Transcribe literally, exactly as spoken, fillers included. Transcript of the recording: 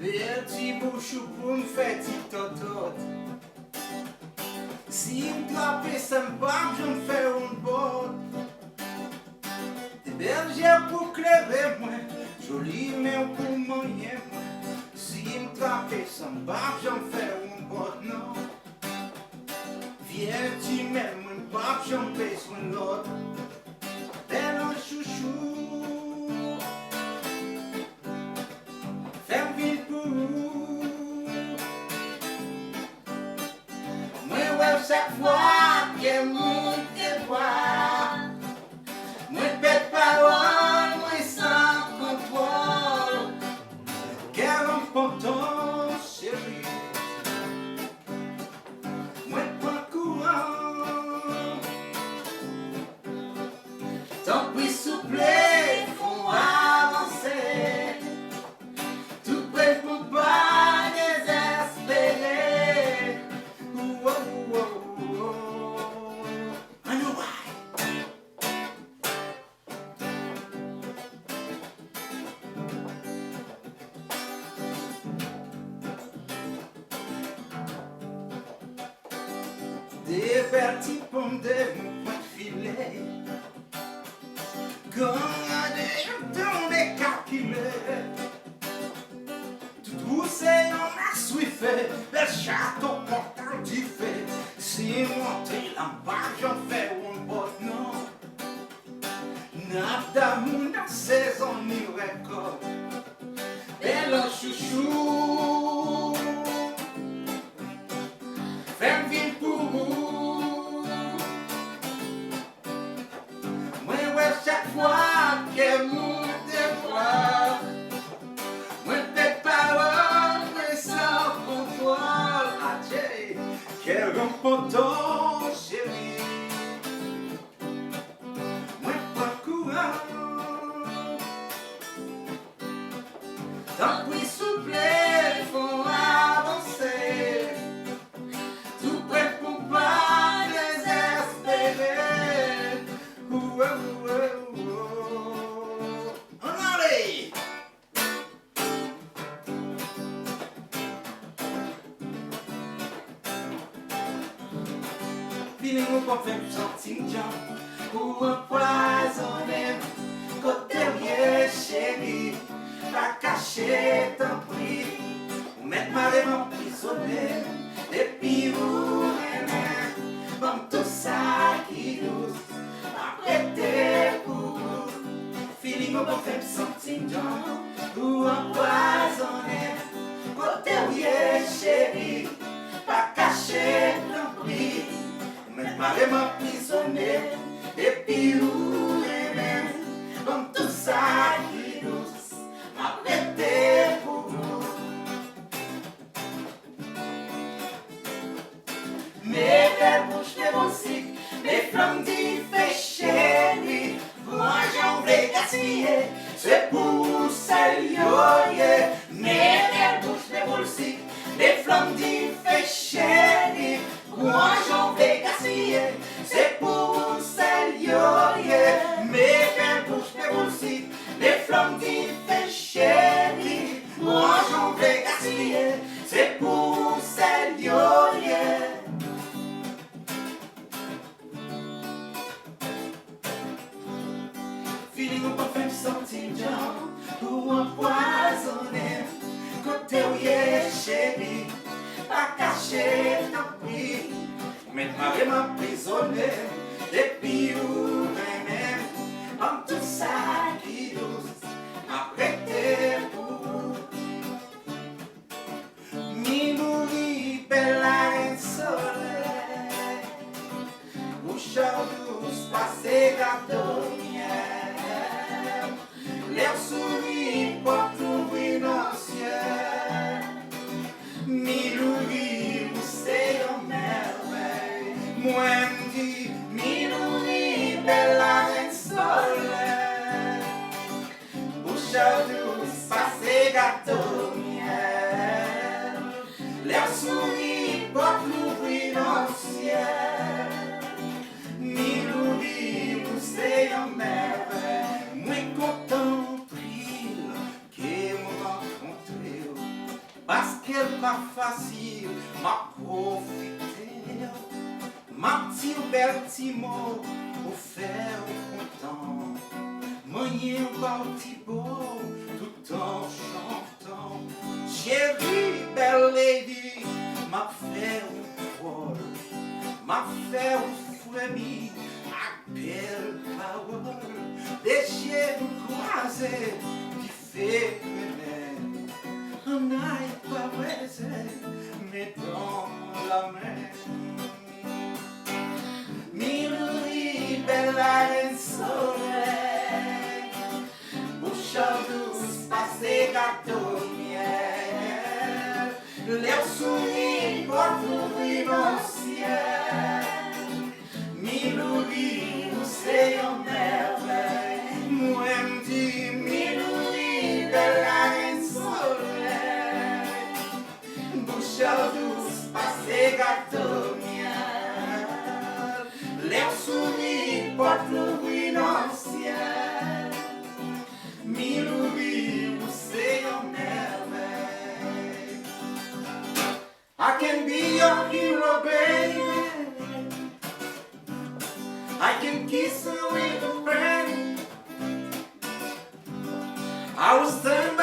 Bèl ti bouch ou pou m fè ti tòtòt. Si m trape sa, m p ap janm fè w yon bòt. Bèl je w pou klere mwen, joli men w pou manyen mwen. Si m trape sa, m p ap janm fè w yon bòt, non. Vye ti men mwen, m p ap janm bezwen lòt. Bèl an chouchou, fè m vin pou ou. Mwen wè w chak fwa ke m moute bwa. Mwen pèd pawòl, mwen san kontwòl. Kè m pantan, cheri. Mwen pran kouran. Tanpri, souple, fè w avanse. Tou pre pou pa dezespere. Ou, ou, ou, ou, ou. Ann anway. De bèl ti pòm de mon pwent file. Kan gade yo tonbe kalkile. Tout ou se yon maswife, bèl chato pòtal dife. Si monte la m pa janm fè yon bòt, non. N ap damou nan sezon ni rekòt. Bèl an chouchou, fè m vin pou ou. Mwen wè chak fwa ke m moute bwa. Mwen pèd pawòl, mwen san kontwòl. Adje, kè m pantan, cheri. Mwen pran kouran. Tanpri, souple, fè w avanse. Tou pre pou pa dezespere. Ou, ou, ou, ou. Ann ale! Feeling ou pa fè m santi m djanm. Ou anpwazonnen m. Kote w ye, cheri? Pa kache, tanpri. Ou mèt mare m, anprizone m. Depi ou renmen m, ban m tou sa ki dous. M ap rete pou ou. Feeling ou bon fè m santi m djanm. Ou anpwazonnen m. Kote w ye, cheri? Pa kache, tanpri. Ou mèt mare m, anprizone m. Depi ou renmen m, ban m tou sa ki dous. M ap rete pou ou. Men bèl bouch, men bon sik, men flanm dife, cheri. Pou an jan w vle gaspiye, se pou ou sèl yo ye. Men bèl bouch, men bon sik, men flanm dife, cheri. Pou an jan w vle gaspiye, se pou ou sèl yo ye. Men bèl bouch, men bon sik, men flanm dife, cheri. Pou an jan w vle gaspiye, se pou ou sèl yo ye. Feeling ou pa fè m santi m djanm, ou anpwazonnen m. Kote w ye, cheri? Pa kache, tanpri. Ou mèt mare m, anprizone m. Depi ou renmen m, ban m tout sa ki dous. M ap rete pou ou. Mi louri, bèl larèn solèy. Bouch a w dous pase gato myèl. Lè w souri, pòt louvri nan syèl. Mi louri, ou se yon mèvèy. Mwen m di, mi louri, bèl larèn solèy. Bouch a w dous pase gato myèl. Lè w souri, pòt louvri nan syèl. Mi louri, ou se yon mèvèy. Mwen kontan anpil ke mwen rankontre w. pa fasil, m ap pwofite. M ap di w bèl ti mo pou fè w kontan. Manyen ba w ti bo tout an chantan. Cheri, bèl lady, m ap fè w dwòl. M ap fè w fremi ak bèl pawòl. De je nou kwaze, dife krennen. Ann al pa weze, men dan lamen. Milouri, bèl larenn solèy, bouch ou dous pase gato myèl. Lè w souri, pòt louvri nan syèl. Milouri, ou se yon mèvèy. Mwen m di Milouri, bèl larenn solèy. Bouch ou dous pase gato myèl. Lè w souri, pòt louvri nan syèl. Milouri, ou se yon mèvèy. I can be your hero, baby. I can kiss you with a friend. I will stand